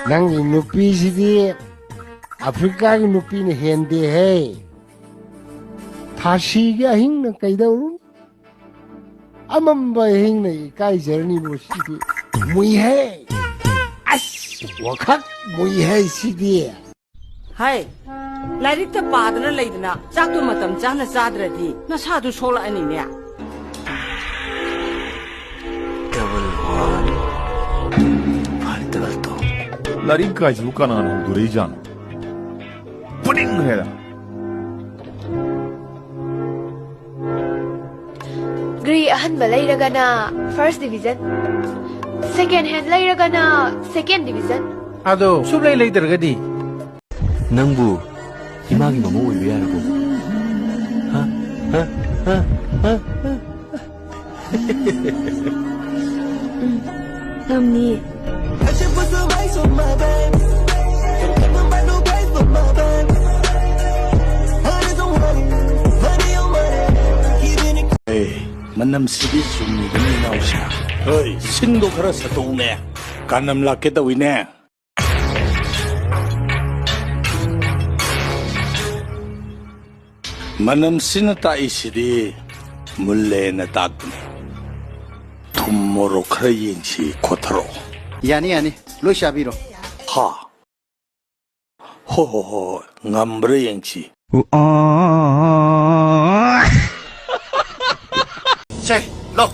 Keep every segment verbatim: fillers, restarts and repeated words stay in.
ꯅꯪꯒꯤ ꯅꯨꯄꯤꯁꯤꯗꯤ ꯑꯐ꯭ꯔꯤꯀꯥꯒꯤ ꯅꯨꯄꯤꯅ ꯍꯦꯟꯗꯦꯍꯦ꯫ ꯊꯥꯁꯤꯒꯤ ꯑꯍꯤꯡꯅ ꯀꯩꯗꯧꯔꯨ? ꯑꯃꯝꯕ ꯑꯍꯤꯡꯅ ꯏꯀꯥꯏꯖꯔꯅꯤꯕꯨ ꯁꯤꯗꯤ꯫ ꯃꯨꯏꯍꯦ꯫ ꯑꯁ, ꯋꯥꯈꯛ ꯃꯨꯏꯍꯦ ꯁꯤꯗꯤ꯫ ꯍꯥꯏ, ꯂꯥꯏꯔꯤꯛꯇ ꯄꯥꯗꯅ ꯂꯩꯗꯅ ꯆꯥꯛꯇꯨ ꯃꯇꯝ ꯆꯥꯅ ꯆꯥꯗ꯭ꯔꯗꯤ ꯅꯁꯥꯗꯨ ꯁꯣꯛꯂꯛꯑꯅꯤꯅꯦ꯫ Double one, five double two. ꯂꯥꯏꯔꯤꯛ ꯀꯥꯏꯁꯤꯕꯨ ꯀꯅꯥꯅ ꯍꯧꯗꯣꯔꯛꯏꯖꯥꯠꯅꯣ? ꯐꯨꯅꯤꯡꯈ꯭ꯔꯦꯗ꯫ ꯘꯔꯤ ꯑꯍꯟꯕ ꯂꯩꯔꯒꯅ first division, second hand ꯂꯩꯔꯒꯅ second division꯫ ꯑꯗꯣ ꯁꯨꯛꯂꯩ ꯂꯩꯗ꯭ꯔꯒꯗꯤ? ꯅꯪꯕꯨ ꯏꯃꯥꯒꯤ ꯃꯃꯧ ꯑꯣꯏꯕ ꯌꯥꯔꯕꯣ? ꯍꯥ? ꯍꯥ? ꯍꯥ? ꯍꯥ? ꯍꯥ? ꯎꯝ, ꯉꯝꯅꯤꯌꯦ꯫ ꯑꯦ, ꯃꯅꯝꯁꯤꯗꯤ ꯆꯨꯝꯃꯤꯕꯅꯤ, ꯏꯅꯥꯎꯁꯥ꯫ ꯍꯣꯏ, ꯁꯤꯡꯗꯣ ꯈꯔ ꯁꯠꯇꯣꯛꯎꯅꯦ꯫ ꯀꯥꯅꯝ ꯂꯥꯛꯀꯦ ꯇꯧꯏꯅꯦ꯫ ꯃꯅꯝꯁꯤꯅ ꯇꯥꯛꯏꯁꯤꯗꯤ ꯃꯨꯜꯂꯦꯅ ꯇꯥꯛꯄꯅꯤ꯫ ꯊꯨꯝ ꯃꯣꯔꯣꯛ ꯈꯔ ꯌꯦꯡꯁꯤ, ꯈꯣꯠꯊꯔꯛꯑꯣ꯫ ꯌꯥꯅꯤ, ꯌꯥꯅꯤ꯫ ꯂꯣꯏ ꯆꯥꯕꯤꯔꯣ꯫ ꯍꯥ? ꯍꯣ, ꯍꯣ, ꯍꯣ, ꯍꯣ꯫ ꯉꯝꯕ꯭ꯔꯥ ꯌꯦꯡꯁꯤ꯫ ꯁꯦ, ꯂꯧ꯫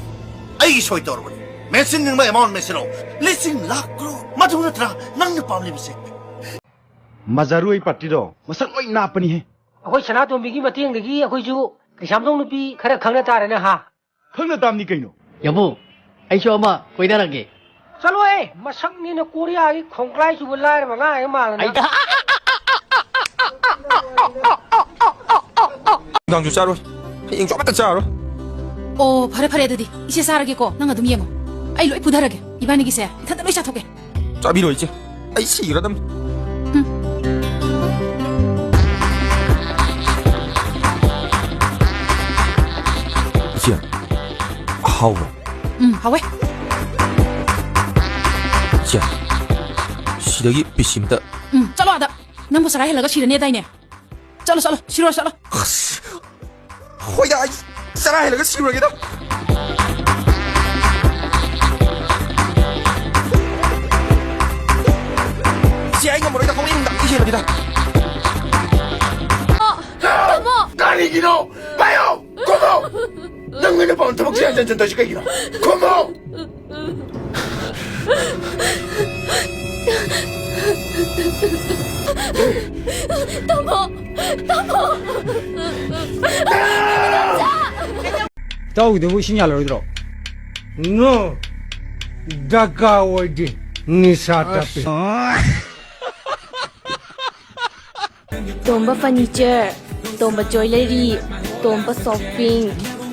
ꯑꯩꯒꯤ ꯁꯣꯏ ꯇꯧꯔꯕꯅꯤ꯫ ꯃꯦꯟꯁꯤꯟꯅꯤꯡꯕ amount ꯃꯦꯟꯁꯤꯜꯂꯣ꯫ ꯂꯤꯁꯤꯡ ꯂꯥꯈ ꯀ꯭ꯔꯣꯔ꯫ ꯃꯗꯨ ꯅꯠꯇ꯭ꯔꯥ ꯅꯪꯅ ꯄꯥꯝꯂꯤꯕꯁꯦ? ꯃꯖꯥꯔꯨ ꯑꯩ ꯄꯥꯔꯇꯤꯗꯣ ꯃꯁꯛ ꯂꯣꯏ ꯅꯥꯞꯄꯅꯤꯍꯦ꯫ ꯑꯩꯈꯣꯏ ꯁꯅꯥꯇꯣꯝꯕꯤꯒꯤ ꯃꯇꯦꯡꯗꯒꯤ ꯑꯩꯈꯣꯏꯁꯨ ꯀꯩꯁꯥꯝꯊꯣꯡ ꯅꯨꯄꯤ ꯈꯔ ꯈꯪꯅ ꯇꯥꯔꯦꯅꯦ ꯍꯥ? ꯈꯪꯅ ꯇꯥꯝꯅꯤ ꯀꯩꯅꯣ꯫ ꯌꯥꯝꯕꯨꯡ, ꯑꯩꯁꯨ ꯑꯃ ꯀꯣꯏꯅꯔꯒꯦ꯫ ꯆꯠꯂꯣꯍꯦ, ꯃꯁꯛꯅꯤꯅ ꯀꯣꯔꯤꯌꯥꯒꯤ ꯈꯣꯡꯀ꯭ꯂꯥꯏ ꯆꯨꯕ ꯂꯥꯏꯔꯕ ꯑꯉꯥꯡ ꯍꯦꯛ ꯃꯥꯜꯂꯅ꯫ ꯑꯩ ꯅꯨꯡꯗꯥꯡꯁꯨ ꯆꯥꯔꯣꯏ, ꯍꯌꯦꯡꯁꯨ ꯑꯃꯠꯇ ꯆꯥꯔꯣꯏ꯫ ꯑꯣ, ꯐꯔꯦ ꯐꯔꯦ, ꯑꯗꯨꯗꯤ ꯏꯆꯦ ꯆꯥꯔꯒꯦꯀꯣ, ꯅꯪ ꯑꯗꯨꯝ ꯌꯦꯡꯉꯣ꯫ ꯑꯩ ꯂꯣꯏ ꯄꯨꯊꯔꯒꯦ, ꯏꯕꯥꯅꯤꯒꯤꯁꯦ ꯏꯊꯟꯇ ꯂꯣꯏ ꯆꯥꯊꯣꯛꯀꯦ꯫ ꯆꯥꯕꯤꯔꯣ ꯏꯆꯦ, ꯑꯩ ꯁꯤꯈ꯭ꯔꯗꯝꯅꯤ꯫ ꯎꯝ꯫ ꯏꯆꯦ, ꯑꯍꯥꯎꯕ꯭ꯔꯥ? ꯎꯝ, ꯍꯥꯎꯋꯦ꯫ ꯏꯆꯦ, ꯁꯤꯗꯒꯤ ꯄꯤꯁ ꯑꯝꯇ꯫ ꯎꯝ, ꯆꯠꯂꯣ ꯑꯥꯗ꯫ ꯅꯪꯕꯨ ꯆꯔꯥ ꯍꯦꯜꯂꯒ ꯁꯤꯔꯅꯦꯗꯥꯏꯅꯦ? ꯆꯠꯂꯣ, ꯆꯠꯂꯣ, ꯁꯤꯔꯣ, ꯆꯠꯂꯣ꯫ ꯑꯁ, ꯍꯣꯏꯗ, ꯑꯩ ꯆꯔꯥ ꯍꯦꯜꯂꯒ ꯁꯤꯔꯨꯔꯒꯦꯗ꯫ ꯁꯤ ꯑꯩ ꯉꯝꯃꯔꯣꯏꯗ, ꯍꯣꯔꯦꯟ ꯅꯨꯡꯗꯥꯡ ꯏꯁꯦꯜꯂꯒꯦꯗ꯫ ꯑ, ꯇꯥꯃꯣ! ꯀꯔꯤꯒꯤꯅꯣ? ꯄꯥꯏꯌꯣ! ꯈꯨꯝꯃꯣ! ꯅꯪ ꯅꯣꯏ ꯅꯨꯄꯥ ꯊꯕꯛꯁꯦ ꯍꯟꯖꯟ ꯍꯟꯖꯟ ꯇꯧꯔꯤꯁꯤ ꯀꯩꯒꯤꯅꯣ? ꯈꯨꯝꯃꯣ! ꯇꯥꯃꯣ! ꯇꯥꯃꯣ! ꯏꯇꯥꯎꯒꯤꯗꯨꯕꯨ ꯏꯁꯤꯡ ꯌꯥꯜꯂꯔꯣꯏꯗ꯭ꯔꯣ? No. ꯗꯔꯀꯥꯔ ꯑꯣꯏꯗꯦ꯫ ꯅꯤꯁꯥ ꯇꯞꯄꯤ꯫ ꯇꯣꯝꯕ ꯐꯔꯅꯤꯆꯔ, ꯇꯣꯝꯕ ꯖ꯭ꯋꯦꯂꯔꯤ, ꯇꯣꯝꯕ ꯁꯣꯞꯄꯤꯡ,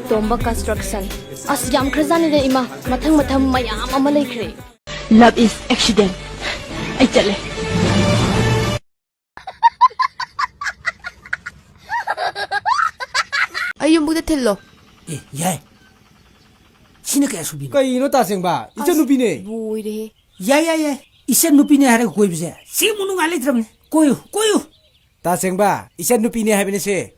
ꯇꯣꯝꯕ ꯀꯟꯁꯇ꯭ꯔꯛꯁꯟ꯫ ꯑꯁ, ꯌꯥꯝꯈ꯭ꯔꯖꯥꯠꯅꯤꯗ ꯏꯃꯥ, ꯃꯊꯪ ꯃꯊꯪ ꯃꯌꯥꯝ ꯑꯃ ꯂꯩꯈ꯭ꯔꯦ꯫ Love is accident. ꯑꯩ ꯆꯠꯂꯦ꯫ ꯑꯩ ꯌꯨꯝꯕꯨꯗ ꯊꯤꯜꯂꯣ꯫ ꯑꯦ, ꯌꯥꯏ꯫ ꯁꯤꯅ ꯀꯌꯥ ꯁꯨꯕꯤꯅꯣ? ꯀꯩꯅꯣ ꯇꯥꯁꯦꯡꯕ? ꯏꯆꯟ ꯅꯨꯄꯤꯅꯦ꯫ ꯑꯁ, ꯂꯣꯏꯔꯦꯍꯦ꯫ ꯌꯥꯏ, ꯌꯥꯏ, ꯌꯥꯏ꯫ ꯏꯆꯟ ꯅꯨꯄꯤꯅꯦ ꯍꯥꯏꯔꯒ ꯀꯣꯏꯕꯁꯦ ꯁꯤꯃꯨꯛ ꯅꯨꯡꯉꯥꯏ ꯂꯩꯇ꯭ꯔꯕꯅꯦ꯫ ꯀꯣꯏꯌꯨ, ꯀꯣꯏꯌꯨ꯫ ꯇꯥꯁꯦꯡꯕ, ꯏꯆꯟ ꯅꯨꯄꯤꯅꯦ ꯍꯥꯏꯕꯅꯦ ꯁꯦ꯫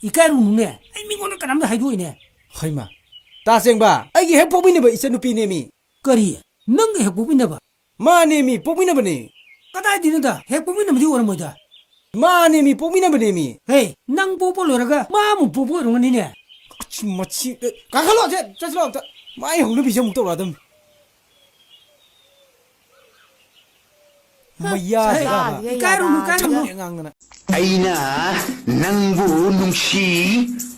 ꯏꯀꯥꯏꯔꯨꯅꯨꯅꯦ꯫ ꯑꯩ ꯃꯤꯉꯣꯟꯗ ꯀꯅꯥꯝꯇ ꯍꯥꯏꯗꯣꯛꯑꯣꯏꯅꯦ꯫ ꯍꯩꯃꯥ꯫ ꯇꯥꯁꯦꯡꯕ, ꯑꯩꯒꯤ ꯍꯦꯛ ꯄꯣꯛꯃꯤꯟꯅꯕ ꯏꯆꯟ ꯅꯨꯄꯤꯅꯦꯃꯤ꯫ ꯀꯔꯤ? ꯅꯪꯒ ꯍꯦꯛ ꯄꯣꯛꯃꯤꯟꯅꯕ? ꯃꯥꯅꯦꯃꯤ, ꯄꯣꯛꯃꯤꯟꯅꯕꯅꯦ꯫ ꯀꯗꯥꯏꯗꯩꯅꯣꯗ? ꯍꯦꯛ ꯄꯣꯛꯃꯤꯟꯅꯕꯗꯤ ꯑꯣꯏꯔꯝꯃꯣꯏꯗ꯫ ꯃꯥꯅꯦꯃꯤ, ꯄꯣꯛꯃꯤꯟꯅꯕꯅꯦꯃꯤ꯫ ꯍꯦ, ꯅꯪ ꯄꯣꯛꯄ ꯂꯣꯏꯔꯒ ꯃꯥ ꯑꯃꯨꯛ ꯄꯣꯛꯄ ꯑꯣꯏꯔꯝꯒꯅꯤꯅꯦ꯫ ꯑꯁ, ꯃꯁꯤ, ꯑꯦ, ꯀꯥꯈꯠꯂꯣ, ꯁꯦ, ꯆꯠꯁꯤꯜꯂꯣ ꯑꯝꯇ꯫ ꯃꯥꯏ ꯍꯧꯅꯕꯤꯁꯦ ꯑꯃꯨꯛ ꯇꯧꯔꯛꯑꯗꯝꯅꯤ꯫ ꯃꯌꯥꯁꯦ ꯍꯦ, ꯀꯥꯕ꯫ ꯏꯀꯥꯏꯔꯨꯅꯨ, ꯏꯀꯥꯏꯔꯨꯅꯨ꯫ ꯆꯠꯂꯣ, ꯑꯉꯥꯡꯗꯅ꯫ ꯑꯩꯅ ꯅꯪꯕꯨ ꯅꯨꯡꯁꯤ,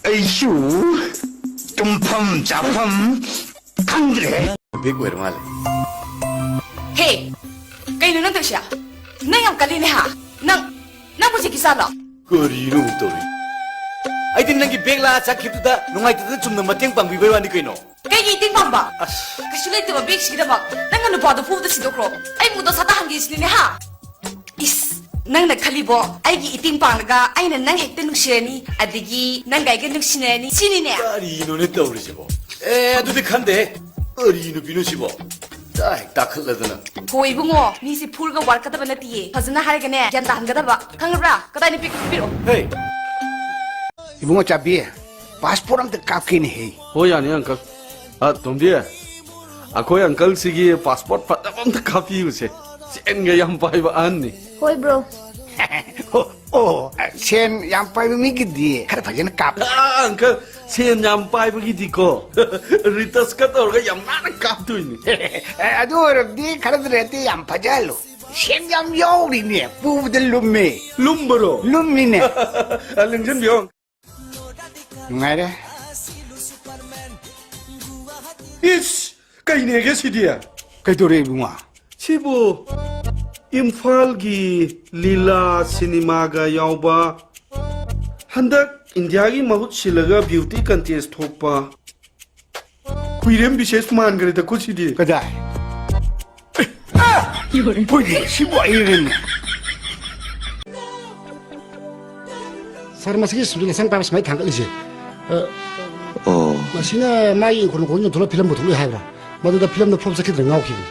ꯑꯩꯁꯨ ꯇꯨꯝꯐꯝ ꯆꯥꯐꯝ ꯈꯪꯗ꯭ꯔꯦ꯫ ꯕꯦꯛ ꯑꯣꯏꯔ ꯃꯥꯜꯂꯦ꯫ ꯍꯦ, ꯀꯩꯅꯣ ꯅꯪ ꯇꯧꯏꯁꯦ? ꯅꯪ ꯌꯥꯝ ꯀꯜꯂꯤꯅꯦ ꯍꯥ? ꯅꯪ, ꯅꯪꯕꯨ ꯖꯦꯀꯤ ꯆꯥꯟꯂꯣ? ꯀꯔꯤꯅꯣ ꯑꯃꯨꯛ ꯇꯧꯔꯤ? ꯑꯩꯗꯤ ꯅꯪꯒꯤ ꯕꯦꯛ ꯂꯥꯛꯑ ꯆꯠꯈꯤꯕꯗꯨꯗ ꯅꯨꯡꯉꯥꯏꯇꯗꯅ ꯆꯨꯝꯅ ꯃꯇꯦꯡ ꯄꯥꯡꯕꯤꯕꯩ ꯋꯥꯅꯤ ꯀꯩꯅꯣ꯫ ꯀꯩꯒꯤ ꯏꯇꯤꯡ ꯄꯥꯡꯕ? ꯑꯁ꯫ ꯀꯩꯁꯨ ꯂꯩꯇꯕ ꯕꯦꯛꯁꯤꯒꯤꯗꯃꯛ ꯅꯪꯅ ꯅꯨꯄꯥꯗꯣ ꯐꯨꯕꯗ ꯁꯤꯗꯣꯛꯈ꯭ꯔꯣ꯫ ꯑꯩ ꯃꯨꯗꯣ ꯁꯥ ꯇꯥꯍꯟꯒꯦ ꯁꯤꯅꯤꯅꯦ ꯍꯥ? ꯏꯁ, ꯅꯪꯅ ꯈꯜꯂꯤꯕꯣ ꯑꯩꯒꯤ ꯏꯇꯤꯡ ꯄꯥꯡꯂꯒ ꯑꯩꯅ ꯅꯪ ꯍꯦꯛꯇ ꯅꯨꯡꯁꯤꯔꯅꯤ, ꯑꯗꯒꯤ ꯅꯪꯒ ꯑꯩꯒ ꯅꯨꯡꯁꯤꯅꯔꯅꯤ ꯁꯤꯅꯤꯅꯦ? ꯀꯔꯤꯅꯣꯅꯦ ꯇꯧꯔꯤꯁꯤꯕꯣ? ꯑꯦ, ꯑꯗꯨꯗꯤ ꯈꯟꯗꯦꯍꯦ꯫ ꯀꯔꯤ ꯅꯨꯄꯤꯅꯣ ꯁꯤꯕꯣ? ꯇꯥ ꯑꯩ ꯇꯥꯈꯠꯂꯗꯅ꯫ ꯍꯣ ꯏꯕꯨꯡꯉꯣ, ꯃꯤꯁꯤ ꯐꯨꯔꯒ ꯋꯥꯔꯛꯀꯗꯕ ꯅꯠꯇꯤꯌꯦ, ꯐꯖꯅ ꯍꯥꯏꯔꯒꯅꯦ ꯒ꯭ꯌꯥꯟ ꯇꯥꯍꯟꯒꯗꯕ, ꯈꯪꯉꯕ꯭ꯔꯥ? ꯀꯗꯥꯏꯅꯣ ꯄꯤꯛ-, ꯄꯤꯔꯛꯑꯣ꯫ ꯍꯦ! ꯏꯕꯨꯡꯉꯣ ꯆꯥꯕꯤ, ꯄꯥꯁꯄꯣꯔꯠ ꯑꯝꯇ ꯀꯥꯞꯀꯦꯅꯦꯍꯦ꯫ ꯍꯣꯏ, ꯌꯥꯅꯤ, ꯑꯪꯀꯜ꯫ ꯑ, ꯇꯣꯝꯕꯤ, ꯑꯩꯈꯣꯏ ꯑꯪꯀꯜꯁꯤꯒꯤ ꯄꯥꯁꯄꯣꯔꯠ ꯐꯖꯕ ꯑꯝꯇ ꯀꯥꯞꯄꯤꯌꯨꯁꯦ꯫ ꯁꯦꯟꯒ ꯌꯥꯝ ꯄꯥꯏꯕ ꯑꯍꯟꯅꯤ꯫ ꯍꯣꯏ, ꯕ꯭ꯔꯣ꯫ ꯑꯣ, ꯑꯣ, ꯁꯦꯟ ꯌꯥꯝ ꯄꯥꯏꯕ ꯃꯤꯒꯤꯗꯤ ꯈꯔ ꯐꯖꯅ ꯀꯥꯞ-, ꯑ, ꯑꯪꯀꯜ, ꯁꯦꯟ ꯌꯥꯝ ꯄꯥꯏꯕꯒꯤꯗꯤꯀꯣ, ꯔꯤꯇꯁꯀ ꯇꯧꯔꯒ ꯌꯥꯝ ꯅꯥꯟꯅ ꯀꯥꯞꯇꯣꯏꯅꯤ꯫ ꯑꯦ, ꯑꯗꯨ ꯑꯣꯏꯔꯕꯗꯤ ꯈꯔꯗ ꯂꯩꯔꯗꯤ ꯌꯥꯝ ꯐꯖꯍꯜꯂꯨ꯫ ꯁꯦꯟ ꯌꯥꯝ ꯌꯥꯎꯔꯤꯅꯦ, ꯄꯨꯕꯗ ꯂꯨꯝꯃꯦ꯫ ꯂꯨꯝꯕꯔꯣ? ꯂꯨꯝꯃꯤꯅꯦ꯫ ꯑ, ꯂꯦꯡꯁꯤꯟꯕꯤꯌꯣ꯫ ꯅꯨꯡꯉꯥꯏꯔꯦ꯫ ꯏꯁ! ꯀꯩꯅꯦꯒꯦ ꯁꯤꯗꯤ? ꯀꯩꯗꯧꯔꯦ ꯏꯕꯨꯡꯉꯣ? ꯁꯤꯕꯨ ꯏꯝꯐꯥꯜꯒꯤ ꯂꯤꯂꯥ ꯁꯤꯅꯦꯃꯥꯒ ꯌꯥꯎꯕ, ꯍꯟꯗꯛ ꯏꯟꯗꯤꯌꯥꯒꯤ ꯃꯍꯨꯠ ꯁꯤꯜꯂꯒ ꯕ꯭ꯌꯨꯇꯤ ꯀꯟꯇꯦꯁ ꯊꯣꯛꯄ ꯍꯨꯏꯔꯦꯝ ꯕꯤꯁꯦꯁ ꯃꯥꯟꯈ꯭ꯔꯦꯗꯀꯣ ꯁꯤꯗꯤ꯫ ꯀꯗꯥꯏ? ꯍꯣꯏꯅꯦ, ꯁꯤꯕꯨ ꯑꯩꯔꯦꯅꯦ꯫ ꯁꯥꯔ, ꯃꯁꯤꯒꯤ ꯁꯨꯝ ꯂꯩꯁꯪ ꯄꯥꯏꯕ ꯁꯨꯃꯥꯏꯅ ꯊꯥꯡꯒꯠꯂꯤꯁꯦ, ꯑ, ꯑꯣ꯫ ꯃꯁꯤꯅ ꯃꯥꯒꯤ ꯏꯪꯈꯣꯜ ꯅꯨꯡꯈꯣꯜ ꯌꯣꯟꯊꯣꯛꯂꯒ ꯐꯤꯂꯝ ꯄꯨꯊꯣꯛꯂꯣꯏ ꯍꯥꯏꯕ꯭ꯔꯥ? ꯃꯗꯨꯗ ꯐꯤꯂꯝꯗ ꯐ꯭ꯂꯣꯞ ꯆꯠꯈꯤꯗꯅ ꯉꯥꯎꯈꯤꯕꯅꯤ꯫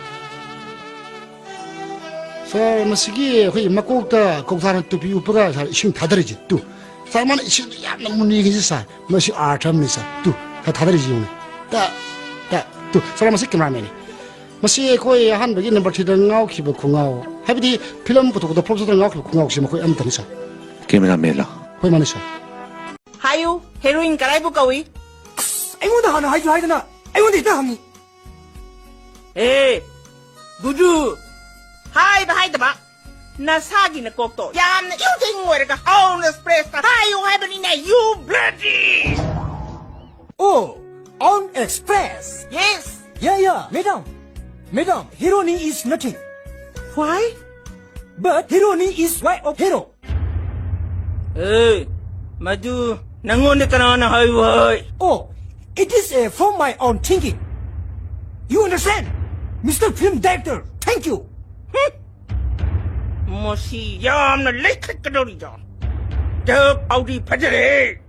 ꯁꯥꯔ, ꯃꯁꯤꯒꯤ ꯑꯩꯈꯣꯏꯒꯤ ꯃꯀꯣꯛꯇ ꯀꯧꯇꯥꯅ ꯇꯨꯄꯤ ꯎꯞꯄꯒ ꯁꯥꯔ ꯏꯁꯤꯡ ꯊꯥꯗꯔꯤꯁꯦ, ꯇꯨ꯫ ꯁꯥꯔ, ꯃꯥꯅ ꯏꯁꯤꯡꯗꯣ ꯌꯥꯝꯅ ꯃꯨꯟꯅ ꯌꯦꯡꯉꯤꯁꯦ, ꯁꯥꯔ꯫ ꯃꯁꯤ ꯑꯥꯔꯊ ꯑꯃꯅꯤ, ꯁꯥꯔ꯫ ꯇꯨ, ꯁꯥꯔ, ꯊꯥꯗꯔꯤꯁꯤ ꯌꯦꯡꯉꯨꯅꯦ꯫ ꯇ, ꯇ, ꯇꯨ꯫ ꯁꯥꯔ, ꯃꯁꯤ ꯀꯦꯃꯦꯔꯥꯃꯦꯟꯅꯤ꯫ ꯃꯁꯤ ꯑꯩꯈꯣꯏ ꯑꯍꯥꯟꯕꯒꯤ ꯅꯝꯕꯔ ꯊ꯭ꯔꯤꯗ ꯉꯥꯎꯈꯤꯕ ꯈꯣꯡꯉꯥꯎ, ꯍꯥꯏꯕꯗꯤ ꯐꯤꯂꯝ ꯄꯨꯊꯣꯛꯄꯗ ꯐ꯭ꯂꯣꯞ ꯆꯠꯇꯅ ꯉꯥꯎꯈꯤꯕ ꯈꯣꯡꯉꯥꯎꯁꯤ ꯃꯈꯣꯏ ꯑꯃꯠꯇꯅꯤ, ꯁꯥꯔ꯫ ꯀꯦꯃꯦꯔꯥꯃꯦꯟꯂꯣ? ꯍꯣꯏ, ꯃꯥꯅꯤ, ꯁꯥꯔ꯫ ꯍꯥꯏꯌꯨ, ꯍꯦꯔꯣꯏꯟ ꯀꯗꯥꯏꯕꯨ ꯀꯧꯏ? ꯑꯁ, ꯑꯩꯉꯣꯟꯗ ꯍꯥꯟꯅ ꯍꯥꯏꯁꯨ ꯍꯥꯏꯗꯅ, ꯑꯩꯉꯣꯟꯗ ꯍꯦꯛꯇ ꯍꯪꯉꯤ꯫ ꯑꯦ, ꯒꯨꯖꯨ, ꯍꯥꯏꯕ ꯍꯥꯏꯗꯕ, ꯅꯁꯥꯒꯤ ꯅꯀꯣꯛꯇꯣ ꯌꯥꯝꯅ ꯏꯎ ꯇꯤꯡ ꯑꯣꯏꯔꯒ ꯑꯥꯎꯟ ꯑꯦꯛꯁꯄ꯭ꯔꯦꯁꯇ ꯍꯥꯏꯌꯨ ꯍꯥꯏꯕꯅꯤꯅꯦ, you bloody! Oh, on express. Yes. Yeah, yeah, madam. Madam, Hironi is nothing. Why? But Hironi is wife of hero. Hey, ꯃꯗꯨ ꯅꯪꯉꯣꯟꯗ ꯀꯅꯥꯅ ꯍꯥꯏꯌꯨ ꯍꯥꯏ? Oh, it is, uh, from my own thinking. You understand? Mister Film Director, thank you. ꯃꯁꯤ ꯌꯥꯝꯅ ꯂꯩꯈꯠꯀꯗꯧꯔꯤꯗ꯫ ꯗꯛ ꯑꯧꯗꯤ ꯐꯖꯔꯦ꯫